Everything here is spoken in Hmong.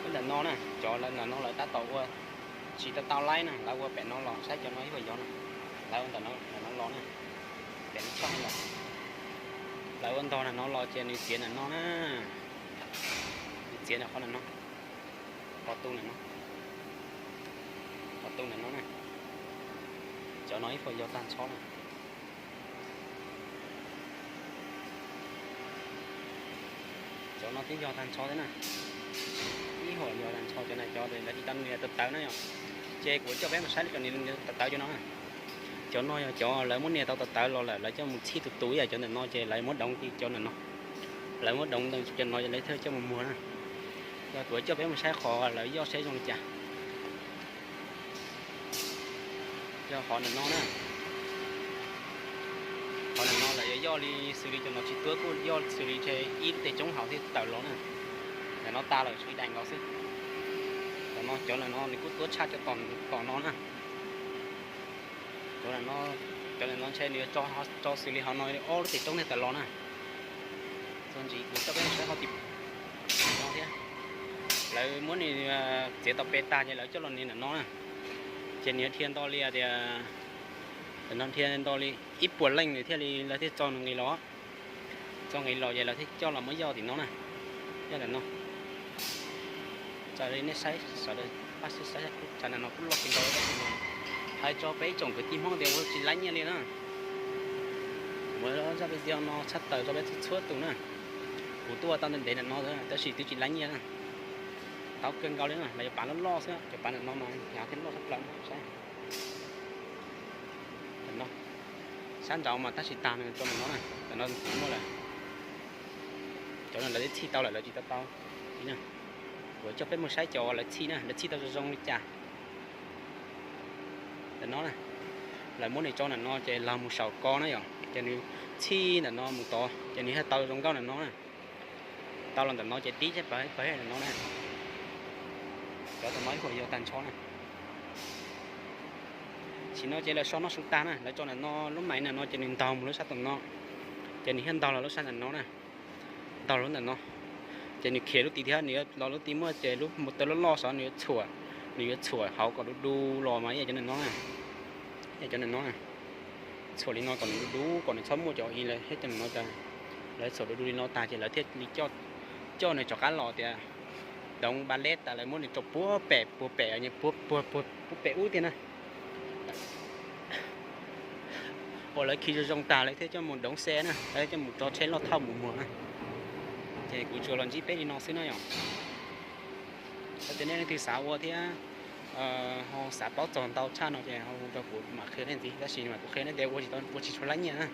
Ntawm no na, cov ntawm no lawv tab tom ua tsis tau tau laib na, lawv ua pem no los saib cov no ib puas yog na. Lawv ua ntawm no los na, pem no tshaj lawm. Lawv ua ntog ntawm no los ces nws txiav ntawm no na, nws txiav ntawm qhov ntawm no, qhov tu ntawm no, qhov tu ntawm no na. Cov no ib puas yog tag nrho na. Cov no twb yog tag nrho thiab na, ib puas yog tag nrho cov na, cov lawv tsis tau nias tawv tawv na yom. Ces kuv coj peb mus saib lawv cov nias tawv tawv cov no. Cov no yog cov lawv muab nias tau tawv tawv los lawm lawv coj mus txhij tus tus ib yam cov ntawm no ces lawv muab doov cov ntawm no, lawv muab doov cov no lawv thiaj coj mus muag na. Yog kuv coj peb mus saib qhov lawv yoj saib zoo li cas. Yog qhov ntawm no na, qhov ntawm no lawv yuav yoj li xws li cov no tsis tuab kuj yoj xws li ntshe ib lub teg coob hauv thiaj tawm los na. Ntawm no tas lawm tshuav ib daim nkaus xwb. Cov no, cov ntawm no nws kuj tuab tshaj cov tom no na. Cov ntawm no ntshe nws yuav tso xws li hauv no ob lub teg coob thiaj tawm los na. Txuas ntxiv kuv coj peb saib qhov tim no thiab. Lawv muab nws txiav tau pem tag ces lawv coj los nias ntawm no na. Ces nws dhia nto li tias, ntawm no dhia nto li ib puas leej nws thiaj li, lawv thiaj txo nws nqis los. Txo nqis los ces lawv thiaj coj los muab yoj tim no na. Yoj ntawm no. Tsa li nej saib sawv daws pab saib, tsam ntawm no kuj loj kawg nkaus tab sis mas hais tso peb ib tsoom kwv tij Hmoob tias ua tsis laib nyiaj li na. Muaj zaj video no tshaj tawm rau peb txhua txhua tus na. Kuv tuaj tau ntev ntev ntawm no tab sis twb tsis laib nyiaj na. Tau kawg nkaus li na, lawv yuav pav loj loj xwb, cov pav ntawm no mas thiaj loj tshaj plaws na, saib. Ntawm no, sab nraud mas tab sis tag no, rau ntawm no na, ntawm no muaj lawm. Cov no lawv twb txhij tau lawm, lawv tsis tau tau. Kuv coj peb mus saib cov lawv txhij na, lawv txhij tau zoo zoo li cas. Ntawm no na, lawv muab nws tso ntawm no ces los mus saum ko na yom, ces nws txhij ntawm no mus tod ces nws thiaj tau zoo nkauj ntawm no na. Tau los ntawm no ces tib caj pawg pawg ntawm no na. Cov ntawm no ib puas yog tag nrho na. Tam sim no ces lawv so noj su tag na, lawv tso ntawm no lub maiv ntawm no ces nws ntaug mus lub sab tom no, ces nws thiaj ntaug los lub sab ntawm no na. Ntaug lub ntawm no, ces nws khiav lub tid thiab, nws yuav los lub tid muaj ces lub mus taw loj loj xwb nws yuav txhuam, nws yuav txhuam hauv kom du du los mas ib yam cov ntawm no na. Ib yam cov ntawm no na, txhuam li no kom nws du du kom nws txhob muaj cov i lawm thiab cov ntawm no, lawv txhuam du du li no tag ces lawv thiaj li coj nws rov qab los tias doov npas leb tas lawv muab nws rau puag pem puag pem puag pem ub tiag na. Uas lawv khi zoo zoo tas lawv thiaj coj mus doov xe na, lawv coj mus tso tsheb loj thauj mus muag na. Ces kuv tsuas los ntsib peb li no xwb na yom. Yog tias nej leej twg xav ua thiab ho xav paub txog ntau tshaj no ces ho hu rau kuv mam qhia nej ntxiv, tab sis mas kuv qhia nej tias ua tsis tau, ua tsis tshua laib nyiaj na.